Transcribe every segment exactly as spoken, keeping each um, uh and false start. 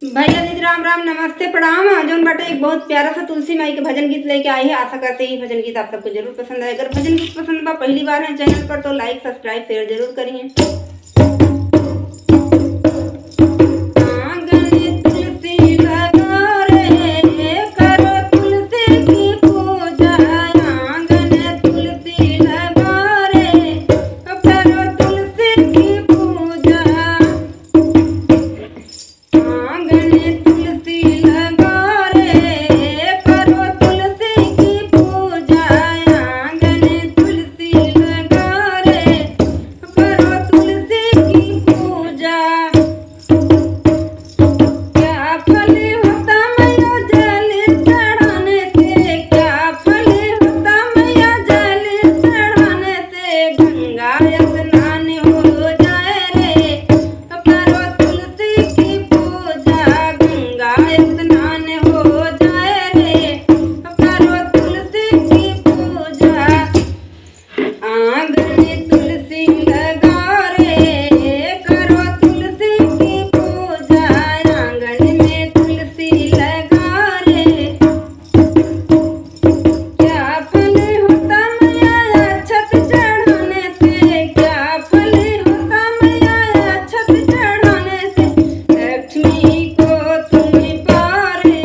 भैया दीदी राम राम, नमस्ते, प्रणाम। जौन बाटे एक बहुत प्यारा सा तुलसी माई के भजन गीत लेके आई है। आशा करते ही भजन गीत आप सबको जरूर पसंद आए। अगर भजन गीत पसंद बा, पहली बार है channel पर, तो like, subscribe, share जरूर करिए। आंगन तुलसी लगा रे, करो तुलसी की पूजा। आंगन तुलसी लगा रे, करो तुलसी की पूजा। आंगन तुलसी लगा रे, करो तुलसी की पूजा। आंगन तुलसी लगा रे, करो तुलसी की पूजा। क्या फल होता मैया जल चढ़ाने से, क्या फल होता मैया जल चढ़ाने से, गंगा स्नान हो जाए रे। करो तुलसी की पूजा, गंगा स्नान हो जाए रे। करो तुलसी की पूजा। आंगन तुलसी लगा रे, करो तुलसी की पूजा। आंगन में तुलसी लगा रे। क्या फल होता मैया अक्षत चढ़ाने से, क्या फल होता मैया अक्षत चढ़ाने से, लक्ष्मी को तुम पारे।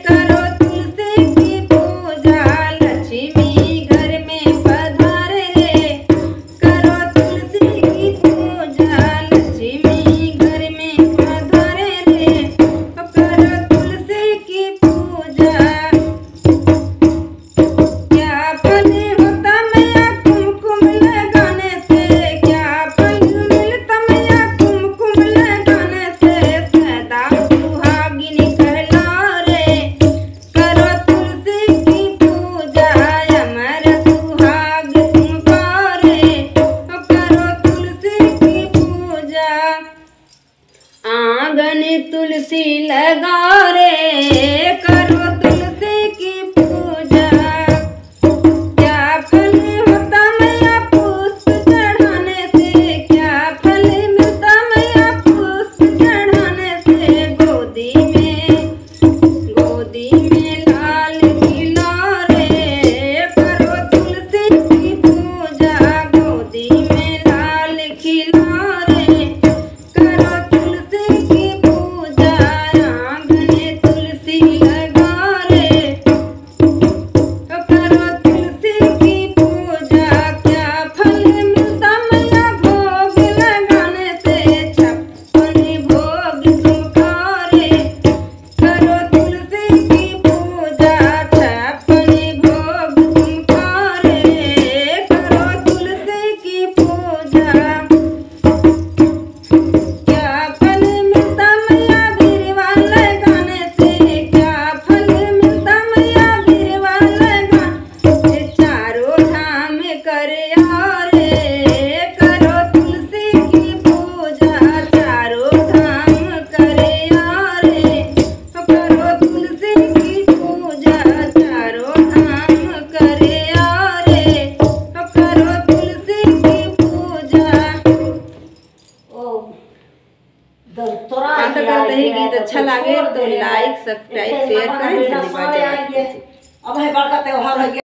करो तुलसी की पूजा, लक्ष्मी घर में पधारे रे। करो तुलसी की पूजा, लक्ष्मी घर में पधारे रे। करो तुलसी की पूजा। क्या फल होता मैया कुमकुम लगाने से, क्या फल मिलता मैया कुमकुम लगाने से, सदा सुहागिन कहला रे। करो तुलसी की पूजा, अमर सुहाग तुम पारे। करो तुलसी की पूजा। आंगन तुलसी लगा रे,